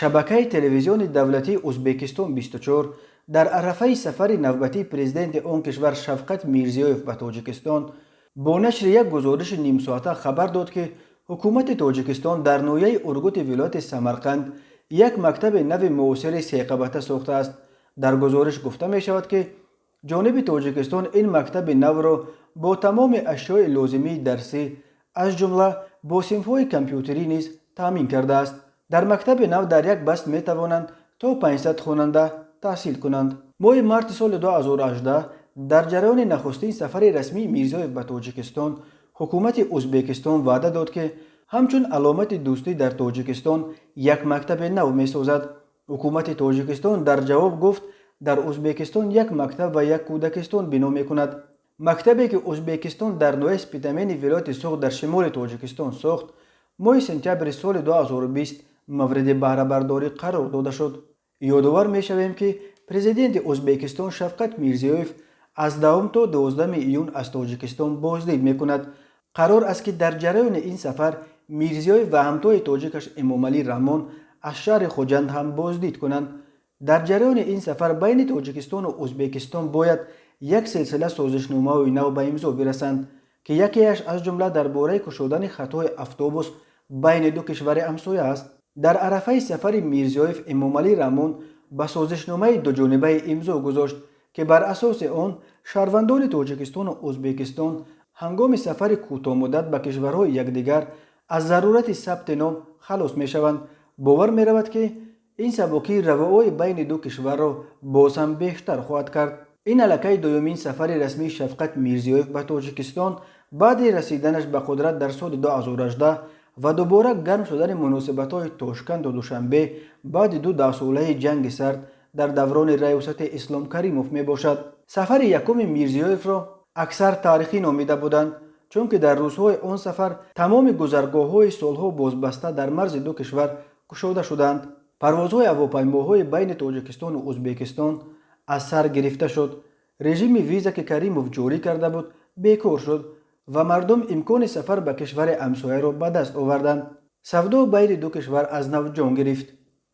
Шабакаи телевизиони давлатии Узбекистон 24 дар арафаи сафари навбатии президенти он кишвар Шавкат Мирзиёев ба Тоҷикистон бо нашри як гузориши нимсоата хабар дод, ки ҳукумати Тоҷикистон дар ноҳияи Ургути вилояти Самарқанд як мактаби нави муосири сеқабата сохтааст. Дар гузориш гуфта мешавад, ки ҷониби Тоҷикистон ин мактаби навро бо тамоми ашёи лозимии дарсӣ, аз ҷумла бо синфҳои компютерӣ низ таъмин кардааст. Дар мактаби нав дар як баст метавонанд то 500 хонанда таҳсил кунанд. Моҳи марти соли 2018 дар ҷараёни нахустин сафари расмии Мирзиёев ба Тоҷикистон ҳукумати Узбекистон ваъда дод, ки ҳамчун аломати дӯстӣ дар Тоҷикистон як мактаби нав месозад. Ҳукумати Тоҷикистон дар ҷавоб гуфт, дар Узбекистон як мактаб ва як кӯдакистон бино мекунад. Мактабе, ки Узбекистон дар ноҳияи Спитамени вилояти Суғд дар шимоли Тоҷикистон сохт, моҳи сентябри соли 2020 мавриди баҳрабардорӣ қарор дода шуд. Ёдовар мешавем, ки президенти Узбекистон Шавкат Мирзиёев аз 10 то 12 июн аз Тоҷикистон боздид мекунад. Қарор аст, ки дар ҷараёни ин сафар Мирзиёев ва ҳамтои тоҷикаш Эмомалӣ Раҳмон аз шаҳри Хуҷанд ҳам боздид кунанд. Дар ҷараёни ин сафар байни Тоҷикистону Узбекистон бояд як силсила созишномаҳои нав ба имзо бирасанд, ки якеаш аз ҷумла дар бораи кушодани хатҳои автобус байни ду кишвари ҳамсоя аст. Дар арафаи сафари Мирзиёев Эмомалӣ Раҳмон ба созишномаи дуҷонибаи имзо гузошт, ки бар асоси он шаҳрвандони Тоҷикистону Узбекистон ҳангоми сафари кӯтоҳмуддат ба кишварҳои якдигар аз зарурати сабти ном халос мешаванд. Бовар меравад, ки ин сабукии равоҳои байни ду кишварро боз ҳам бештар хоҳад кард. Ин аллакай дуюмин сафари расмии Шавкат Мирзиёев ба Тоҷикистон баъди расиданаш ба қудрат дар соли 2018 ва дубора гарм шудани муносибатҳои Тошканду Душанбе баъди ду даҳсолаи ҷанги сард дар даврони раёсати Ислом Каримов мебошад. Сафари якуми Мирзиёевро аксар таърихӣ номида буданд, чунки дар рӯзҳои он сафар тамоми гузаргоҳҳои солҳо бозбаста дар марзи ду кишвар кушода шуданд, парвозҳои ҳавопаймоҳои байни Тоҷикистону Узбекистон аз сар гирифта шуд, режими виза, ки Каримов ҷорӣ карда буд, бекор шуд ва мардум имкони сафар ба кишвари ҳамсояро ба даст оварданд. Савдо байни ду кишвар аз нав ҷон гирифт.